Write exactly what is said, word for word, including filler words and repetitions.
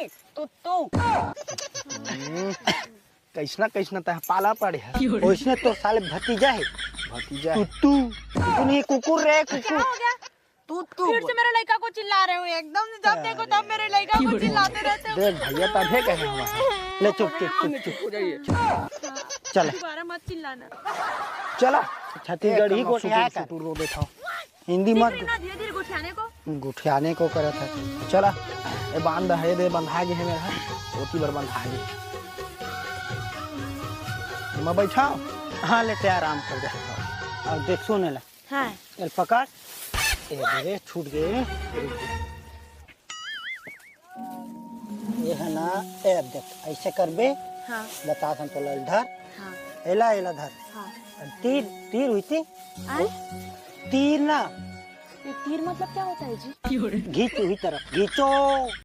तू तू। हम्म, कैसना कैसना तह पाला पड़े है। ओइसने तोर साले भतीजा है। भतीजा है। तू तू। तू नहीं, कुकुर रे, कुकुर। क्या हो गया? तू तू फिर से मेरे लड़का को चिल्ला रहे हो, एकदम से जब देखो तब मेरे लड़का को चिल्लाते रहते हो। देख भैया, तभे कहे हम। ले चुप चुप चुप चुप। चल। दोबारा मत चिल्लाना। चला। छत्तीसगढ़ी गोठिया कर। सुटुर रो देता हूँ। हिंदी मत। ना धीरे धीरे गोठियाने को। गोठियाने को करत है। चला। ए बांध है दे, बंधा गे है मेरा। ओती बर बंधा गे। मैं बैठा। हाँ, ले ते आराम कर जा। अब देख, सुन ले। हाँ। एल पकड़। ए दे रे, छूट गए। ये है ना, ए देख, ऐसे करबे। हाँ। बता हम तो, एला धर। हाँ। एला, एला धर। हाँ। तीर, तीर हुई थी। आय? तीर ना। ये तीर मतलब क्या होता है जी? घींच हुई तरफ, घींचो।